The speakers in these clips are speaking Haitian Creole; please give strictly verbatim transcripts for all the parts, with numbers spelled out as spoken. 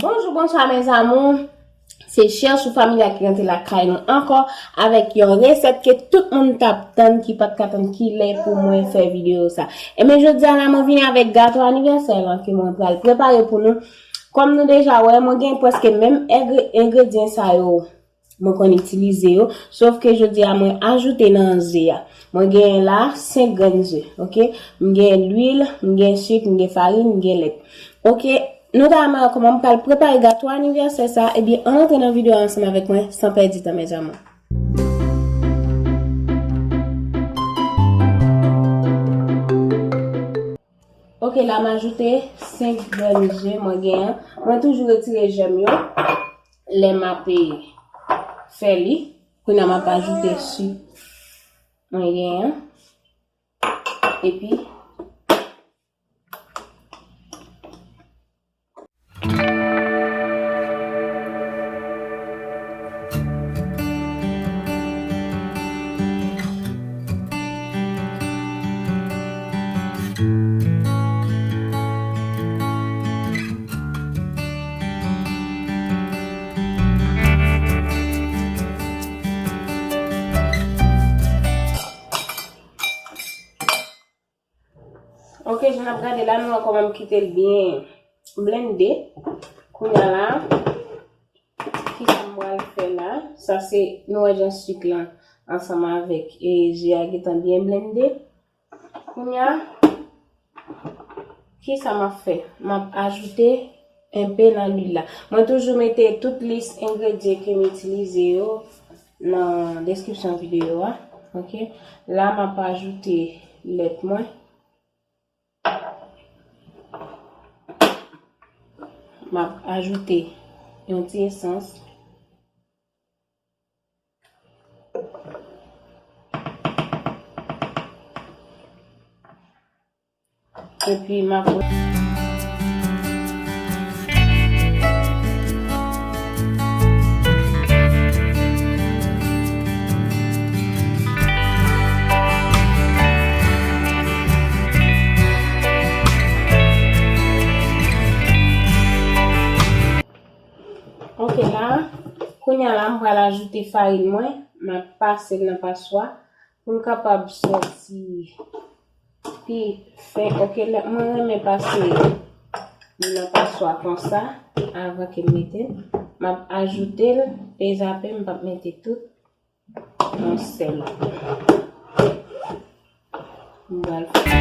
Bonjou, bonswa, mes amours. Se Chèchou Familya ki rantre lakay nou ankò avèk yon resèt ke tout moun t ap tann, ki pa t ka tann kilè pou mwen fè videyo sa. Ebyen, jodi a la, mwen vini avèk gato anivèsè lan ke mwen pral prepare pou nou. Kòm nou deja wè, mwen gen prèske menm engre-, engredyan sa yo mwen konn itilize yo, sof ke jodi a mwen ajoute nan ze a. Mwen genyen la senk grenn ze, oke? M gen lwil, m gen sik, m gen farin, m gen lèt. Oke, nou ta renmen wè kòman m pral prepare gato anivèsè sa, ebyen, ann antre nan videyo a ansanm avèk mwen, san pèdi tan, mes amours. Oke, la m ajoute senk grenn ze mwen genyen. Mwen toujou retire jèm yo lè m ap fè li. Kounye a m ap ajoute sik mwen genyen. Epi, Ok, jan n ap gade la, nou wè kòman m kite l byen blende. Kounye a la, kisa m pral fè la? Sa se, nou wè jan sik lan ansanm avèk, e, ze a gentan byen blende. Kounye a, kisa m ap fè? M ap ajoute enpe nan lwil la. Mwen toujou mete tout lis engredyan ke m itilize yo nan deskripsyon videyo a. Ok. La, m ap ajoute lèt mwen. M ap ajoute yon ti esans. Epi m ap Ok, la, kounye a la, m pral ajoute farin mwen, m ap pase l nan paswa pou l kapab sòti pi fen. Ok, lè, mwen renmen pase li nan paswa konsa, avan ke m mete l. M ap ajoute l, pezape, m p ap mete tout. Yon sèl. M pral fè.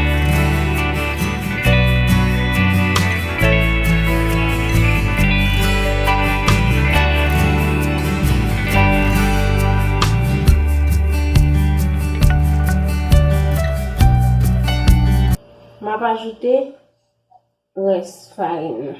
M ap ajoute rès farin nan.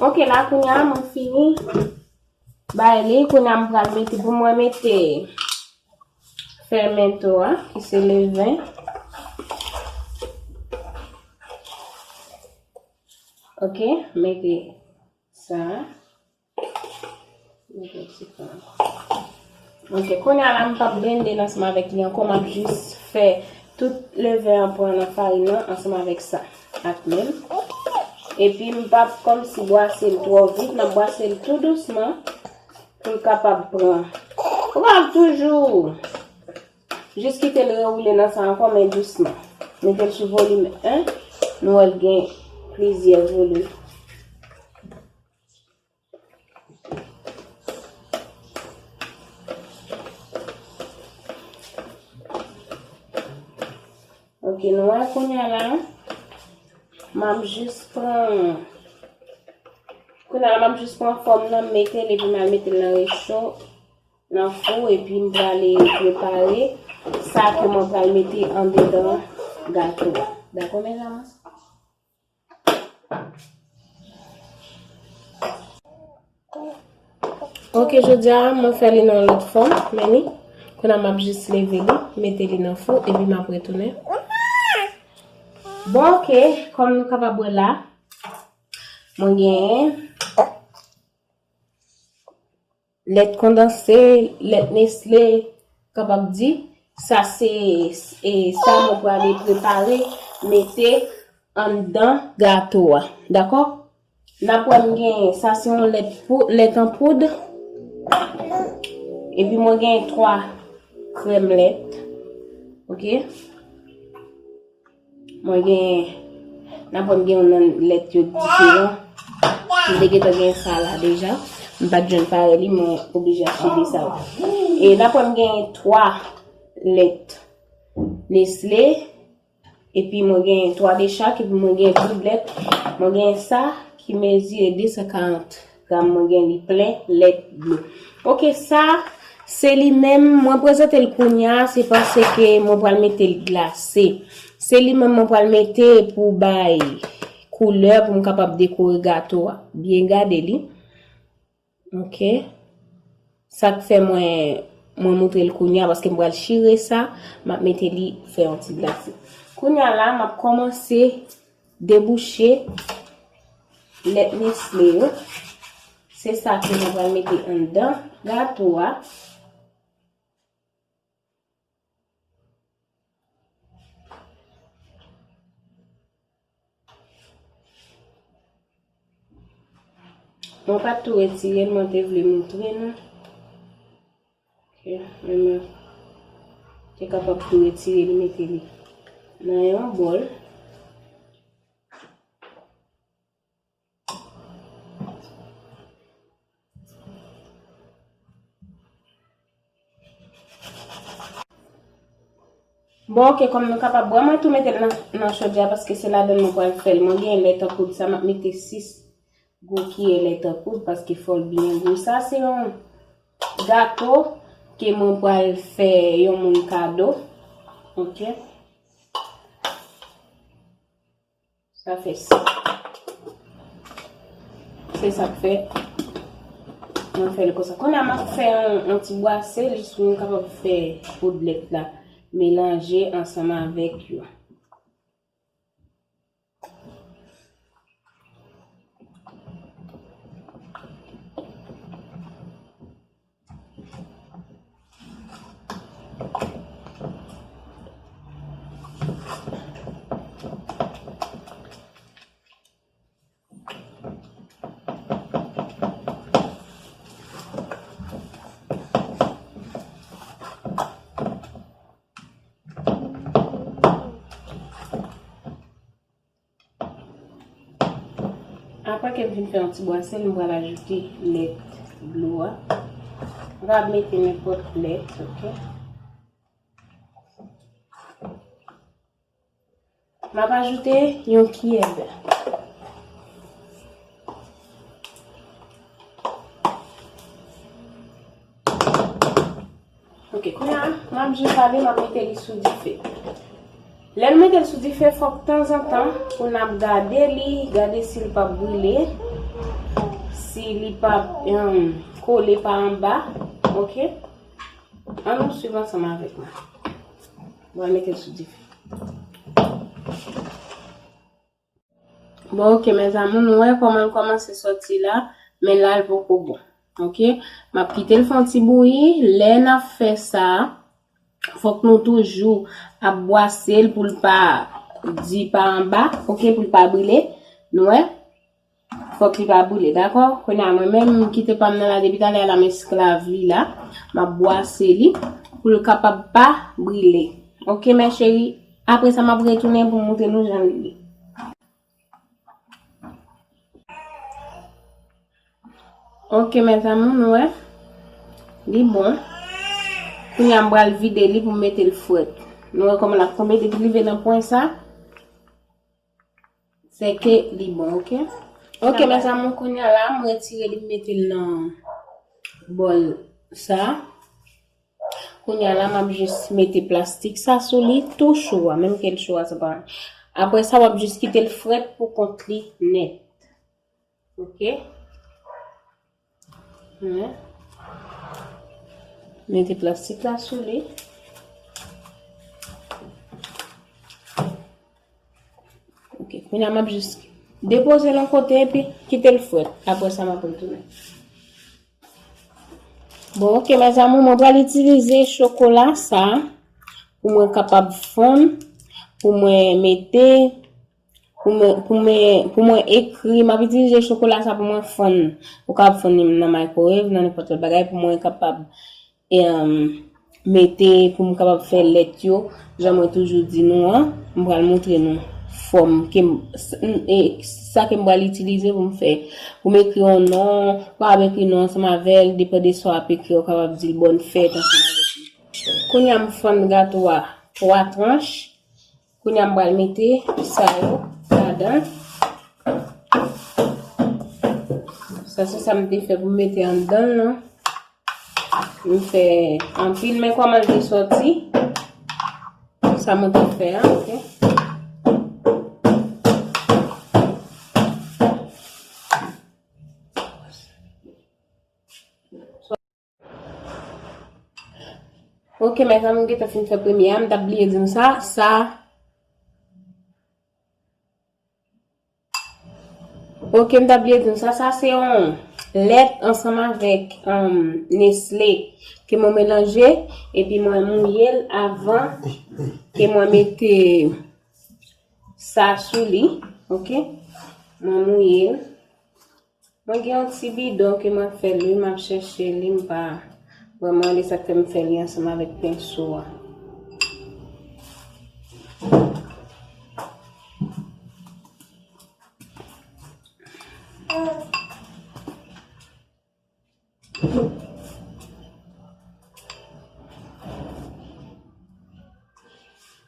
Ok, la kounye a mwen fini bay li. Kounye a m pral mete, pou mwen mete fèmento a, ki se leven. Ok, mete sa. Ok, kounye a la, m p ap blende l ansanm avèk li ankò, m ap jis fè tout leven an pran nan farin nan ansanm avèk sa, ak men l. Epi m p ap kòmsi bwase l twò vit, m ap bwase l tou dousman pou l kapab pran. Ou pa toujou jis kite l rewoule nan sa ankò, men dousman. Mete l sou volim en, nou wè l gen plizyè volim. Ok, nou wè kounye a la, m ap jis pran Kounye a la, m ap jis pran fòm nan, m mete l, epi m al mete l nan recho, nan fou, epi m prale prepare sa ke mwen pral mete andedan gato a. Dakò, mezanmi? Ok, jodi a, mwen fè li nan lòt fòm, men li. Kounye a, m ap jis leve li, mete li nan fou, epi m ap retounen. Bon, ok, kòm nou kapab wè la, mwen genyen lèt kondanse, lèt Nestlé, kapab di, sa se, e, sa mwen prale prepare, mete anndan gato a. Dakò? N ap wè m gen, sa se yon lèt pou, lèt an poud. Epi mwen gen twa krèm lèt. Ok? Mwen gen, n ap wè m gen yon nan lèt yo diferan. M te gentan gen sa la deja. M pa t jwenn parèy li, mwen oblije achte de sa yo. E n ap wè m gen twa lèt Nestlé. Epi mwen gen twa de chak, epi mwen gen doub lèt. Mwen gen sa ki mezire de san karant gram, mwen gen li plen lèt dlo. Ok, sa, se li menm, mwen prezante l kounye a, se paske mwen pral mete l glase. Se li menm mwen pral mete pou bay koulè, pou m kapab dekore gato a. Byen gade li. Ok. Sa k fè mwen, mwen moutre l kounye a, paske m pral chire sa, m ap mete li fè yon ti glase. Kounye a la, m ap kòmanse debouche lèt Nestlé yo. Se sa ke mwen pral mete anndan gato a. Mwen pa t tou retire l, mwen te vle moutre nou. Ok, men mwen te kapab tou retire li, mete li nan yon bòl. Bon, ok, kòm nou kapab wè, mwen tou mete l nan, nan chodyè a paske se ladan l mwen pral fè l. Mwen gen lèt an poud sa, m ap mete sis gwo kiyè lèt an poud paske fò l byen gwo. Sa se yon gato ke mwen pral fè yon moun kado. Ok. Sa fè sa. Se sa k fè mwen fè l konsa. Kounye a, m ap fè yon, yon ti bwase, jis pou nou kapab fè poud lèt la melanje ansanm avèk yo. Apre ke m fin fè yon ti bwase l, m pral ajoute lèt dlo a. M pa mete nenpòt lèt, ok? M ap ajoute yon kiyè bè. Ok, kounye a, m ap jis ale, m ap mete li sou dife. Lè n mete l sou dife, fòk tanzantan pou n ap gade li, gade si l p ap brile, si li p ap, em, kole pa anba, ok? Ann nou swiv ansanm avèk mwen. Mwen mete l sou dife. Bon, ok, mes amours, nou wè kòman l kòmanse sòti la, men la l poko bon. Ok, m ap kite l fè yon ti bouyi. Lè n ap fè sa, fòk nou toujou ap bwase l pou l pa di pa anba, ok, pou l pa brile. Nou wè, fòk li pa brile, dakò? Kounye a, mwen menm, m kite pa m nan la depi talè a la, m esklav li la. M ap bwase li pou l kapab pa brile. Ok, mes chéries, apre sa, m ap retounen pou m montre nou jan li ye. Ok, mes amours, nou wè. Li bon. Kounye a, m pral vide li pou m mete l frèt. Nou wè kòman l ap tonbe depi l rive nan pwen sa. Se ke li bon, ok? Ok, mezanmi, kounye a la, m retire li, m mete l nan bòl sa. Kounye a la, m ap jis mete plastik sa sou li, tou cho a, menm ke l cho a, se pa. Apre sa, w ap jis kite l frèt pou kont li nèt. Ok? Hm. Mete plastik la sou li. Ok, kounye a m ap jis depoze l yon kote epi kite l frèt. Apre sa, m ap retounen. Bon, ok, mezanmi, mwen pral itilize chokola sa pou mwen kapab fonn, pou mwen mete, pou mwen, pou mwen, pou mwen ekri. M ap itilize chokola sa pou mwen fonn. Ou kapab fonn li nan microwave, nan nenpòt lòt bagay, pou mwen kapab e, um, mete pou m kapab fè lèt yo, jan mwen toujou di nou an, m pral montre nou fòm ke m, s- m- e, sa ke m pral itilize pou m fè, pou m ekri yon non, ou kapab ekri non ansanm avè l, depann de sa w ap ekri, ou kapab di l bòn fèt ansanm avèk li. Kounye a m fann gato a twa tranch, Kounye a m pral mete sa yo ladan. Sa se sa m te fè pou m mete anndan l lan. M fè anpil, men kòman l te sòti, sa mwen te fè a, ok. Ok, mezanmi, m gentan fin fè premye a, m t ap bliye di nou sa, sa. Ok, m t ap bliye di nou sa, sa se yon lèt ansanm avèk, um, Nestlé ke mwen melanje, epi mwen mouye l avan ke mwen mete sa sou li, ok? Mwen mouye l. Mwen gen yon ti bidon ke mwen fè li, m ap chèche li, m pa vrèman wè sa k fè m fè li ansanm avèk penso a.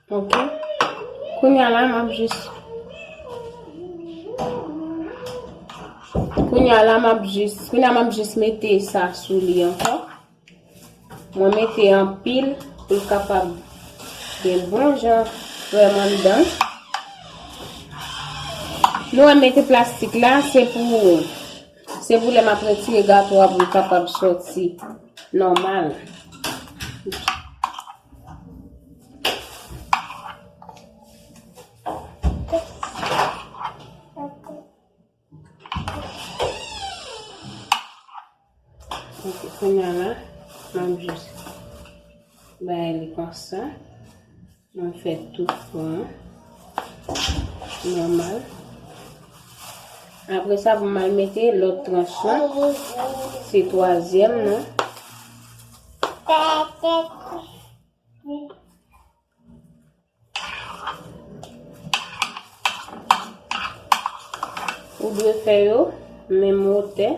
Ok. Kounye a la, m ap jis, kounye a la, m ap jis, kounye a, m ap jis mete sa sou li ankò. Mwen mete anpil pou l kapab gen bon jan krèm anndan. Nou wè mete plastik la, se pou, se pou lè m ap retire gato a pou l kapab sòti nòmal. Ok, kounye a la, m ap jis bay li konsa. Mwen fè tout fon an nòmal. Apre sa, pou m al mete lòt tranch lan, se twazyèm nan. Ou dwe fè yo menm wotè.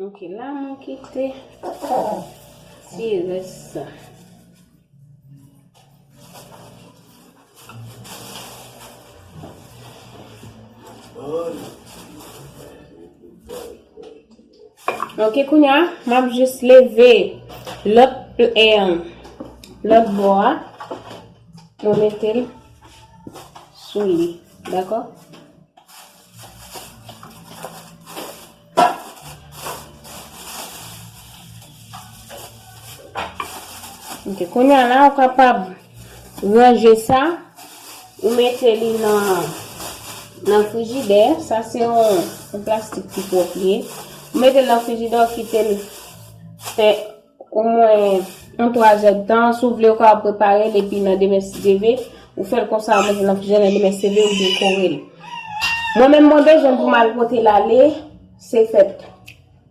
Ok, la mwen kite ti rès sa. Ok, kounye a, m ap jis leve lòt, eh, lòt bò a. Mwen mete l sou li, dakò? Ok, kounye a la, ou kapab ranje sa, ou mete li nan, nan frijidè. Sa se yon, yon plastik ki pwòp li ye. Ou mete l nan frijidè, ou kite l fè omwen yon twazèdtan. Si w vle, ou kapab prepare l epi nan demen si Dye vle, ou fè l konsa, ou mete l nan frijidè, nan demen si Dye vle, ou dekore l. Mwen menm, mwen bezwen pou m al pote l ale, se fèt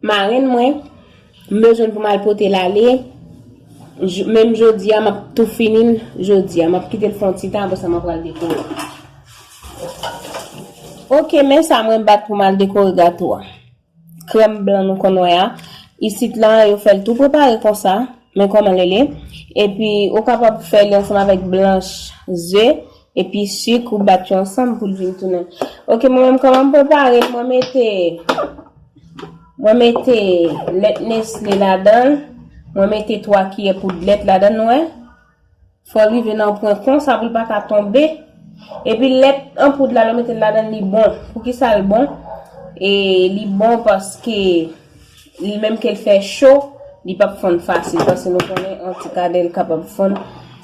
marenn mwen, m bezwen pou m al pote l ale. J- menm jodi a, m ap tou fini l jodi a. M ap kite l fè yon ti tan, apre sa, mwen pral dekore. Ok, men sa mwen bat pou m al dekore gato a. Krèm blan nou konn wè a. Isit la, yo fè l tou prepare konsa. Men kòman li ye. Epi, ou kapab fè li ansanm avèk blanch ze, epi sik, ou bat yo ansanm pou l vin tounen. Ok, mwen menm, kòman m prepare l? Mwen mete, mwen mete lèt Nestle ladan l. Mwen mete twa kiyè poud lèt ladan l, nou wè. Fò l rive nan yon pwen konsa pou l pa ka tonbe. Epi lèt an poud la, lè w mete l ladan l, li bon. Poukisa l bon? E li bon paske li menm ke l fè cho, li p ap fonn fasil. Paske nou konnen yon ti kadèl kapab fonn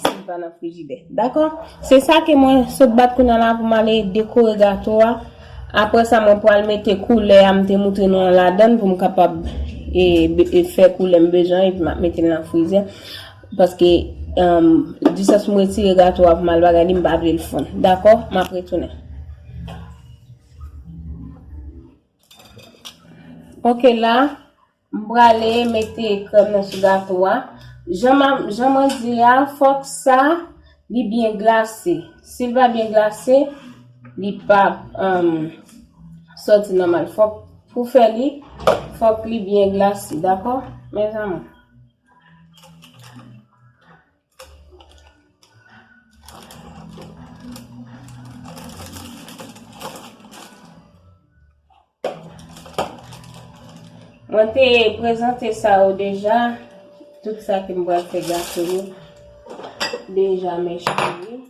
si l pa nan frijidè. Dakò? Se sa ke mwen sot bat kounye a la pou m ale dekore gato a. Apre sa, mwen pral mete koulè a m te moutre nou an ladan l pou m kapab e, be- e fè koulè m bezwen epi m ap mete l nan frizè. Paske, um, jiskas m retire gato a pou m al bagay li, m pa vle l fonn. Dakò? M ap retounen. Ok, la, m prale mete krèm nan sou gato a. Jan m, jan mwen di a, fòk sa, li byen glase. Si l pa byen glase, li pa, um, sòti nòmal. Fòk, pou fè li, fòk li byen glase, dakò? Mezanmi. Mwen te prezante sa yo deja, tout sa ke m pral fè gato yo deja, mes chéries.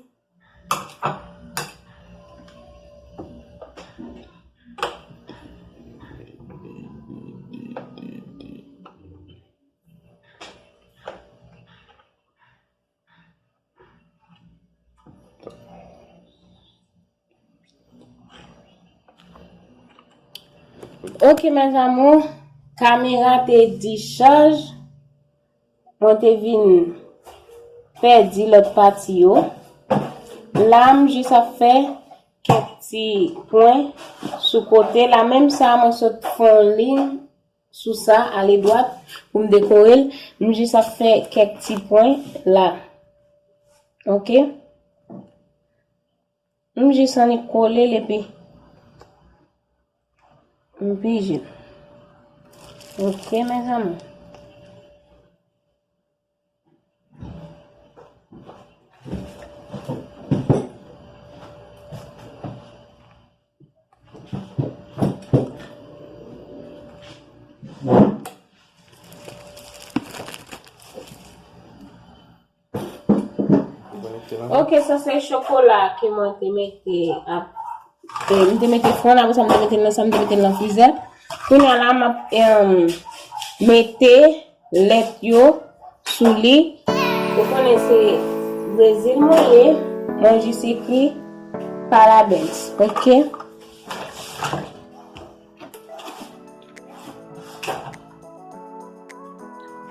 Ok, mes amours, kamera te dichaj. Mwen te vin pèdi lòt pati yo. La, m jis ap fè kèk ti pwen sou kote. La menm sa, mwen sot fè yon liy sou sa, ale dwat, pou m dekore l. M jis ap fè kèk ti pwen la. Ok? M jis annik kole l epi m pije l. Ok, mes amours. Ok, sa se chokola ke mwen te mete ap, eh, m te mete fonn, apre sa m te mete l nan sa, m te mete l nan frizè. Kounye a la, m ap, em, mete lèt yo sou li. Ou konnen se Brezil mwen ye, mwen jis ekri parabéns, ok?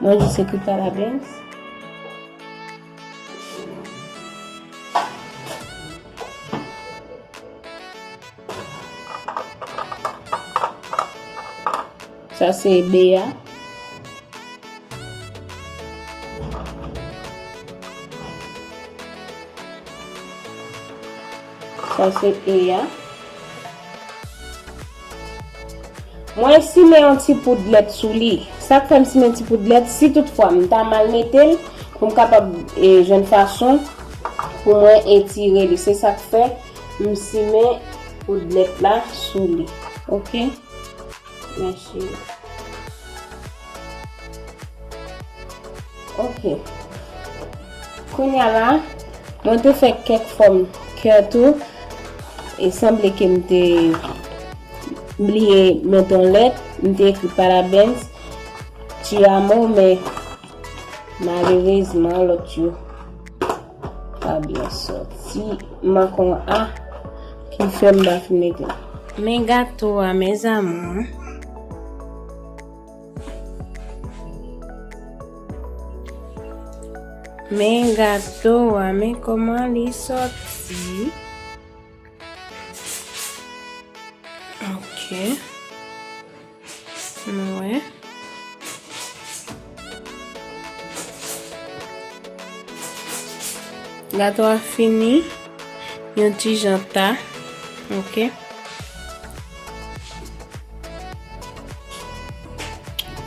Mwen jis ekri parabéns. Sa se B a. Sa se E a. Mwen simen yon ti poud lèt sou li. Sa k fè m simen ti poud lèt, si toutfwa m ta mal mete l, pou m kapab, e, jwenn fason pou mwen etire li. Se sa k fè m simen poud lèt la sou li. Ok? Mèsi. Ok. Kounye a la, mwen te fè kèk fòm kè tou. E sanble ke m te bliye mete yon lèt. M te ekri parabéns, te amo, men malerezman, lòt yo pa byen sòti. M manke yon A ki fè m pa fin mete l. Men gato a, mes amours. Men gato a, men kòman li sòti. Ok. Nou wè. Gato a fini yon ti jan ta. Ok.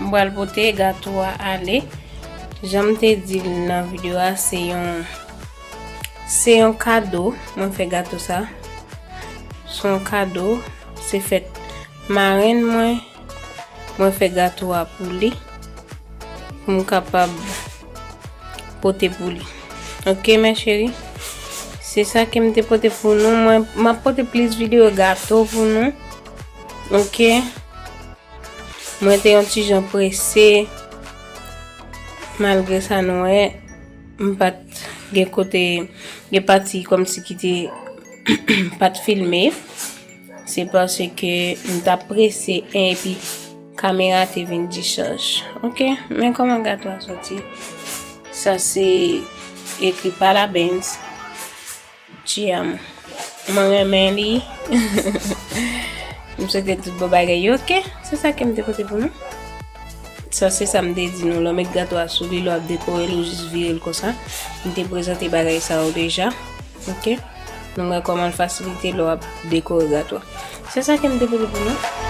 M pral pote gato a ale. Jan m te di l nan videyo a, se yon se yon kado mwen fè gato sa. Se yon kado, se fèt marenn mwen, mwen fè gato a pou li, pou m kapab pote pou li. Ok, mes chéris? Se sa ke m te pote pou nou. Mwen, m ap pote plis videyo gato pou nou. Ok? Mwen te yon ti jan prese. Malgre sa, nou wè, m pa t gen kote, gen pati kòmsi ki te pa t filme. Se paske m t ap prese, epi kamera te vin dichaj. Ok, men kòman gato a soti. Sa se ekri pa la Benz. Te amo. Mwen renmen li. M swete tout bon bagay yo, ok? Se sa ke m te pote pou nou. Sa se sa m te di nou, lè w met gato a sou li, lè w ap dekore l, ou jis vire l konsa. M te prezante bagay sa yo deja, ok? Nou wè kòman l fasilite lè w ap dekore gato a. Se sa ke m te pote pou nou.